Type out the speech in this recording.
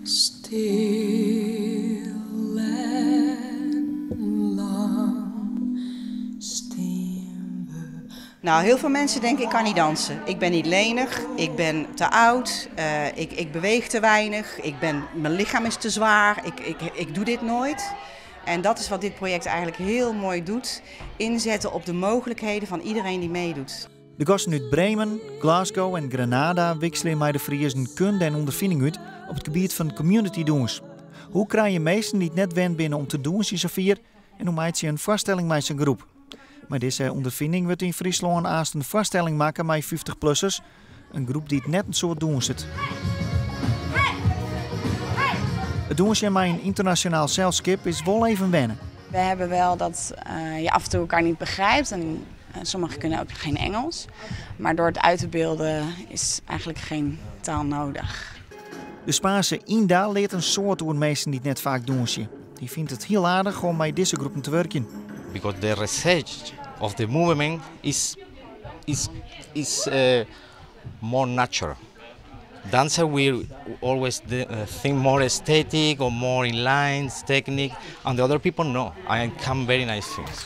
Stil en lang stean we. Nou, heel veel mensen denken: ik kan niet dansen. Ik ben niet lenig, ik ben te oud, ik beweeg te weinig, mijn lichaam is te zwaar, ik doe dit nooit. En dat is wat dit project eigenlijk heel mooi doet. Inzetten op de mogelijkheden van iedereen die meedoet. De gasten út Bremen, Glasgow en Granada wikselje mei de Friezen kunde en ûnderfining út op it gebiet fan community dûns. Hoe krije je minsken dy't net wend binne om te dûnsjen safier en hoe meitsje je in foarstelling mei sa'n groep? Mei dizze ûnderfining wurdt yn Fryslân aanst in foarstelling makke mei 50-plussers, in groep dy't net in soad dûnset. It dûnsjen mei in ynternasjonaal selskip is wol even wenne. We hebben wel dat je af en toe elkaar niet begrijpt en sommigen kunnen ook geen Engels. Maar door het uit te beelden is eigenlijk geen taal nodig. De Spaanse Inda leart in soad oer minsken dy't net faak dûnsje. Dy fynt it hiel aardich om mei dizze groepen te wurkjen. Because the research of the movement is more natural. Dancer, we always think more aesthetic or more in lines, technique, and the other people, no. I come very nice things.